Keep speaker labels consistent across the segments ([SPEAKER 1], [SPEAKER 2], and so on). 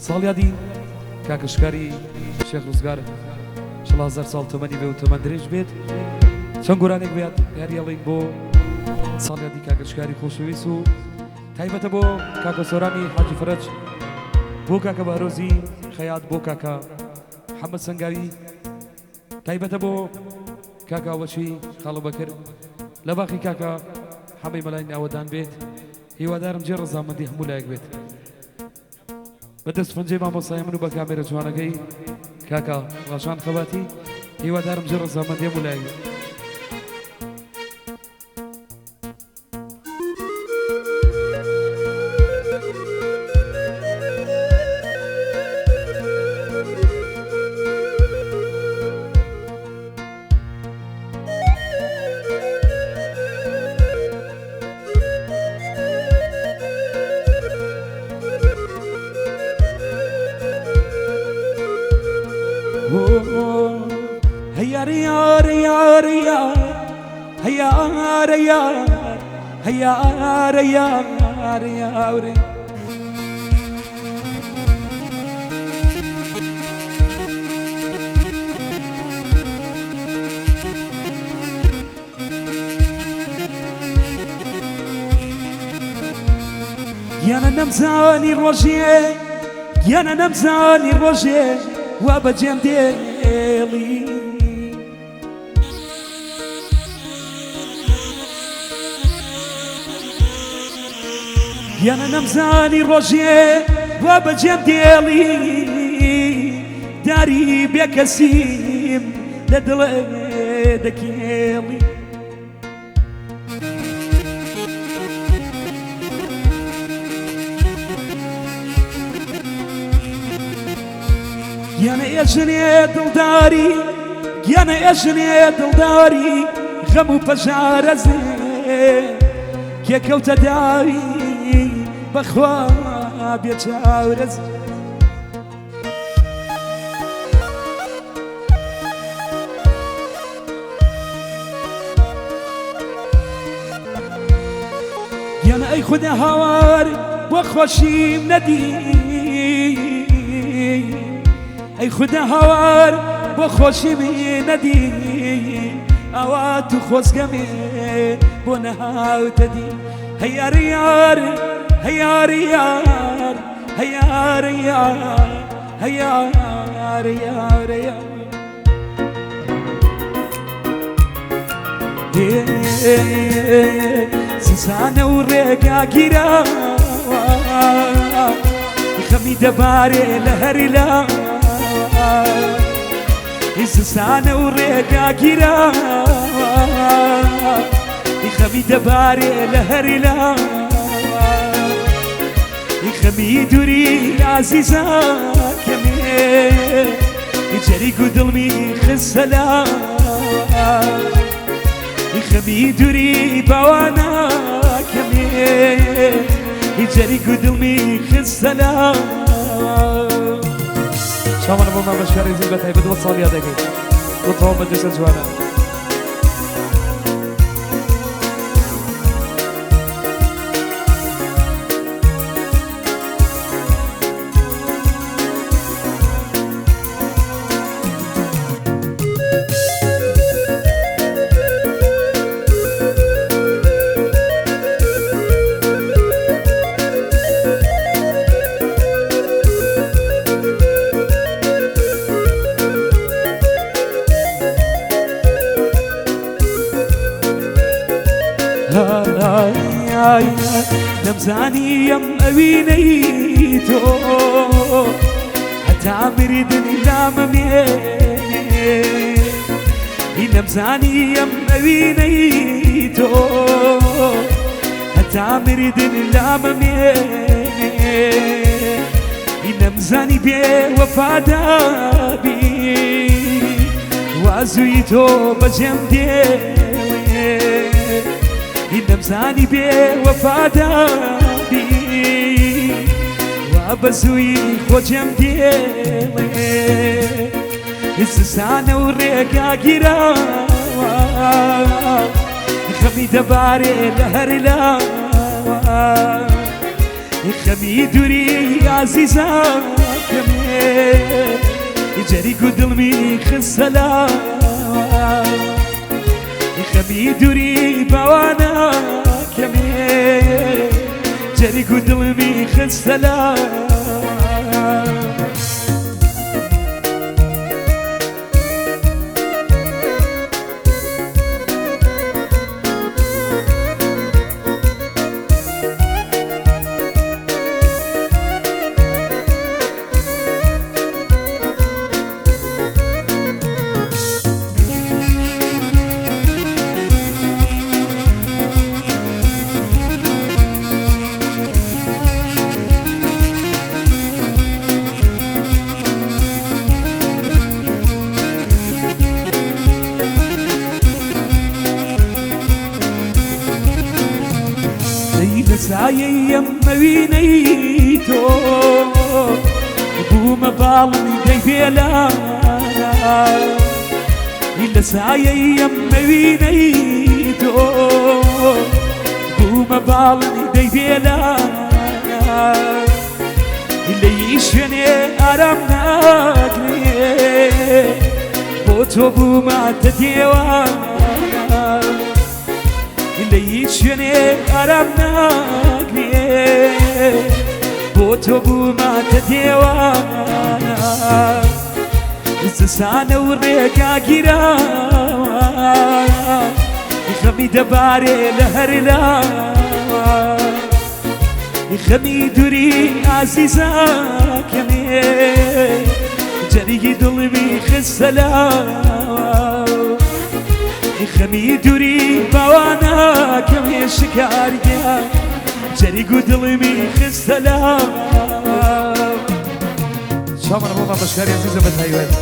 [SPEAKER 1] ساڵیادی کاکە شکاری شێخ ڕزگار شڵ هەزار ساڵ تەمەنی بێ و تەمەن درێژ بێت. چەند گۆرانێک بێت یاریەڵین بۆ ساڵیادی کاکە شکاری خۆشەویست و تایبەتە بۆ کاکە سۆرانی حاجی فەرەج، بۆ کاکە بەهرۆزی خەیات، بۆ کاکە حەمە سەنگاوی، تایبەتە بۆ کاکە ئاوەچی خاڵە بەکر لە باخی کاکە حەمەی مەلای ناوەدان بێت. هیوادارم جێ ڕەزامەندی هەموو لایەک بێت. بە دەست پەنجەی مامۆستای من و بە کامێرە جوانەکەی کاکە ڕەشان خەباتی، هیوادارم جێ ڕەزامەندی هەموو لایەک بێت. هەیار یار یار یار هەیار یار هەیار یار یار. گیانە نەمزانی ڕۆژێ، گیانە نەمزانی ڕۆژێ وا بەجێم دێڵی. گیانە نەمزانی ڕۆژێ وا بەجێم دێڵی، داری بێکەسیم لە دڵێ دەکێڵی. گیانە ئێژنێ دڵداری، گیانە ئێژنێ دڵداری، غەم و پەژارە زێ کێ کەوتە داوی بەخوا بێچارەز. گیانە ئەی خودا هاوار بۆ خۆشیم نەدی، ئەی خودا هاوار بۆ خۆشیم نەدی، ئاوا تو خۆزگەمێ بۆ نەهاوتە دی. هەیار یار هەیار یار هەیار یار هەیار یار یار. زستانە و ڕێگا گیراوە، خەمی دەبارێ لە هەرلا. زستانە و ڕێگا گیراوە، خەمی دەبارێ لە هەرلا. خەمی دووری ئازیزاکەمێ جەریک و دڵمی خستەلا، خەمی دووری باواناکەمێ جەریک و دڵمی خستەلا. چاوانە بۆ مامەشکاری زی بە تایبەت وە ساڵ یادەکەی بۆ تەواو مەجلسە جوانە. نەمزانی ئەم ئەوینەی تۆ هەتا مردن لامەمێ، نەمزانی ئەم ئەوینەی تۆ هەتا مردن لامەمێ، نەمزانی بێ وەفادابی وازووی تۆ بەجێم دێڵێ، نەمزانی بێ وەفادابی وا بەزووی خۆجێم دێڵێ. زستانە و ڕێگا گیراوە، خەمی دەبارێ لە هەر لاوە، خەمی دووری ئازیزاکەمێ جەریک و دڵمی خستەلا خەمی دووری باوانە کەمێ جەریک و دڵمی خستەلا. دەی لە سایەی ئەمەوینەی تۆ بوومە باڵمی دەی بێلانە لە سایەی ئەمەوینەی تۆ بوومە باڵمی دەی بێلانە لە شوێنێ ئارام ناگرێ بۆ تۆ بووماتە دێوانە لە هیچ شوێنێ ئارام ناگرێ بۆ تۆ بووماتە دێوانە زستانە و ڕێگا گیراوە خەمی دەبارێ لە هەر لاوە خەمی دووری ئازیزاکەمێ جەریگی دڵمی خستەلاوە خەمی دووری باواناکەمێ شکارگە جەریگ و دڵمی خستەلاوە. چاومانە بۆ مامەشکاری عەزیزە بە تایبەت.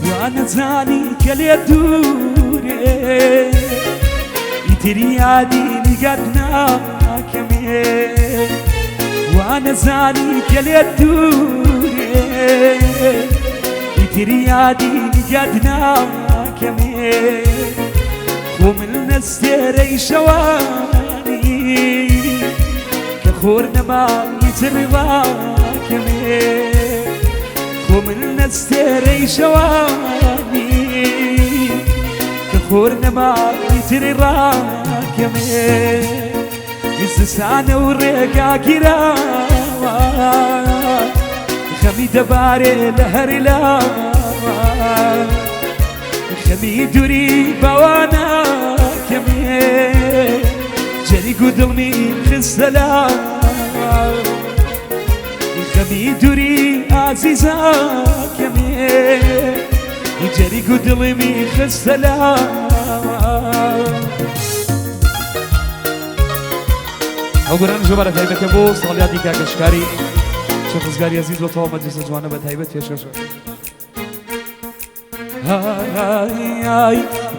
[SPEAKER 1] وانەزانی کە لێ دوورێ ئیتر یادی نیگات ناکەمێ وانەزانی کە لێ دوورێ ئیتر یادی نیگات ناکەمێ خۆ من نەستێرەی شەوانی کە خۆر نەما ئیتر ڕاکەمێ خۆ من نەستێرەی شەوانی کە خۆر نەما ئیتر ڕاکەمێ زستانە و ڕێگا گیراوە خەمی دەبارێ لە هەر لاوە خەمی دووری باواناکەمێ جەریگ و دڵمی خستەلاوە خەمی دووری ئازیزاکەمێ جەریگ و دڵمی خستەلاوە. ئەو گۆرانی ژۆبارە تایبەتە بۆ ساڵیادی کاکەشکاری شێخ ڕزگاری عەزیز بۆ تەواو مەجلیسە جوانە بە تایبەت پێشکەش.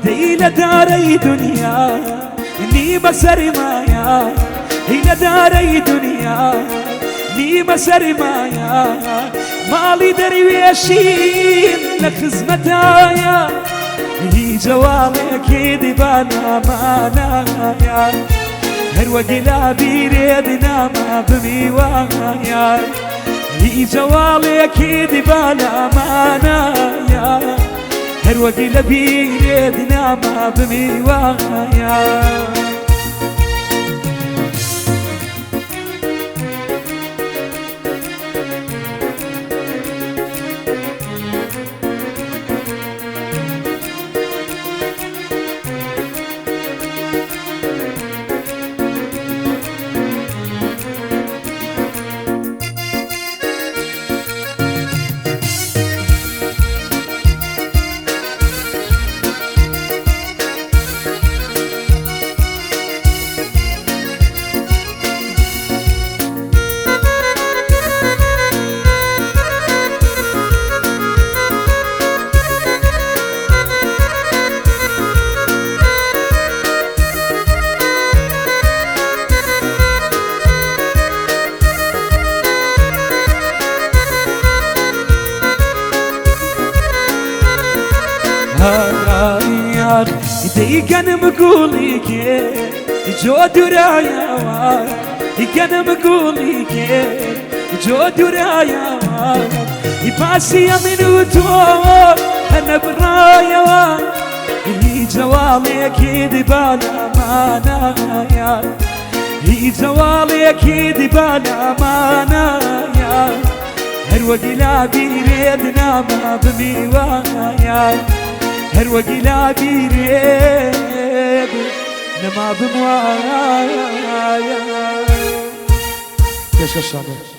[SPEAKER 1] دەی لە دارەی دنیا نیمە سەرمایە هی لە دارەی دنیا نیمە سەرمایە ماڵی دەروێشین لە خزمەتایە هیچ جەواڵێکی دیبانامانایە هەروەگی لا بیرێ دیناما بمیوایە هیچ جەواڵێکی دیبانامانایە هەروەگی لە بیرێ دیناما بمیوایە. ئاخ دەیگەنم گوڵی کێ جۆ دورایەوە گەنم گوڵی کێ جۆ دورایەوە پاسی ئەمن و تۆ هەنەبڕایەوە هیچ جەواڵێکی دیبالامانایە هیچ جەواڵێکی دیبالامانایە هەروەگی لا بیرێت ناما بمیوایە هەروەگی لا بیرێت نەما بموایە. پێشکەشتان بێ.